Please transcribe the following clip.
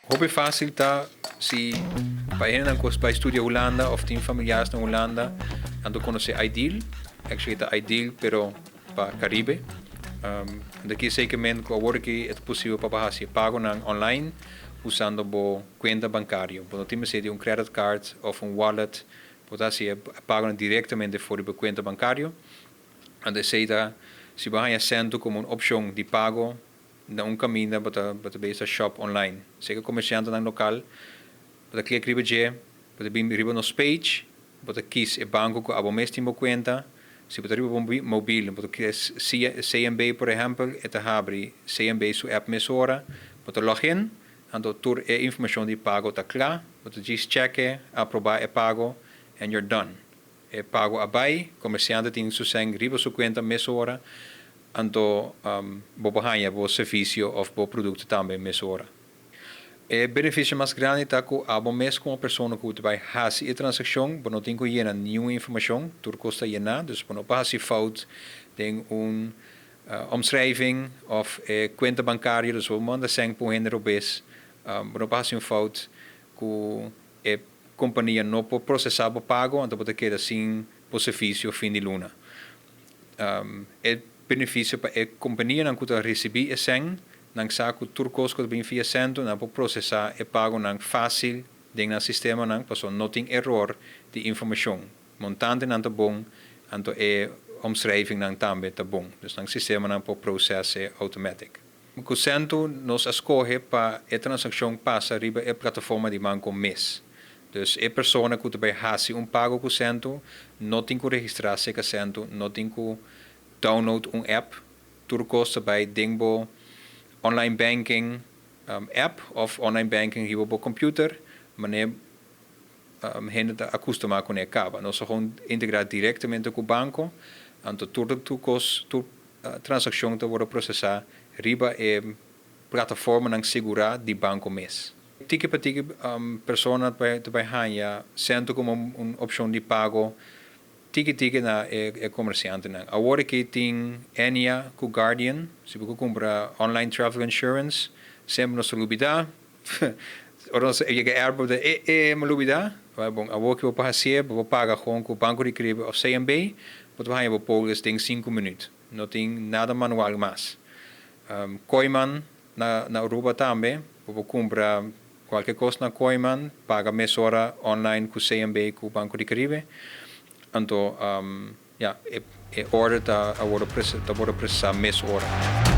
Hopi fásil ta si pa hendenan ku bai studia Hulanda òf tin familiares na Hulanda, anto konosé iDeal. Actually ta iDeal pero pa Karibe. Anto zekermente ku awor aki ta posibel pa hasi pagonan online usando bo kuenta bankario. Bo no tin mester di un credit card òf un wallet, bo ta hasi pagonan direktamente for di bo kuenta bankario. Anto esei ta si bo haña Sentoo komo un opshon di pago na un kaminda bo ta bezig shop online. Zeker komersiantenan lokal, bo ta klik riba dje, bo ta bin riba nos page, bo ta kies e banko ku abo mes tin bo kuenta. Si bo ta riba bo mobil, bo ta kies CMB, por ehèmpel, e ta habri CMB su app mesora, bo ta login, anto tur e informashon di pago ta kla, bo ta just check, aprobá e pago and you're done. E pago a bai, komersiante tin su sèn riba su kuenta mesora, anto bo por haña bo servisio òf bo produkto tambe mesora. E benefisio mas grandi ta ku abo mes komo persona ku ta bai hasi e transakshon, bo no tin ku yena ningun informashon, tur kos ta yená, dus bo no por hasi fout den un omschrijving òf e kuenta bankario, dus bo manda sèn pa un hende robes, bo no por hasi un fout ku e kompania no por prosesá bo pago, anto bo ta keda sin bo servisio fin di luna. E benefisio pa e kompanianan ku ta risibí e sèn, nan sa ku tur kos ku ta bin via Sentoo, nan por prosesá e pagonan fásil den nan sistemanan, pasobra no tin eror di informashon. Montantenan ta bon, anto e omschrijvingnan tambe ta bon. Dus nan sistemanan por proses'é automatic. Ku Sentoo nos a skohe pa e transakshon pasa riba e plataforma di banko mes. Dus e persona ku ta bai hasi un pago ku Sentoo no tin ku registrá serka Sentoo, no tin ku download un app, tur kos ta bai den bo online banking app òf online banking riba bo computer, manera hende ta akustumá kuné kaba. Nos a gewoon integrá direktamente ku banko, anto tur kos, tur transakshon ta wòrdu prosesá riba e plataformanan sigurá di banko mes. Tiki pa tiki persona ta bai haña Sentoo komo un opshon di pago tiki tiki na e komersiantenan. Awor aki tin Ennia ku Guardian, si bo ke kumpra online travel insurance, semper nos ta lubidá. Ora nos yega airport e mi lubidá. Bon, awor ki bo por hasié, bo por paga gewoon ku Banco di Caribe òf CMB, bo ta haña bo polis den 5 minüt. No tin nada manual mas. Kooyman na Aruba tambe, bo por kumpra kualke kos na Kooyman, paga mesora online ku CMB, ku Banco di Caribe. Anto ja, e order ta wòrdu prosesá mesora.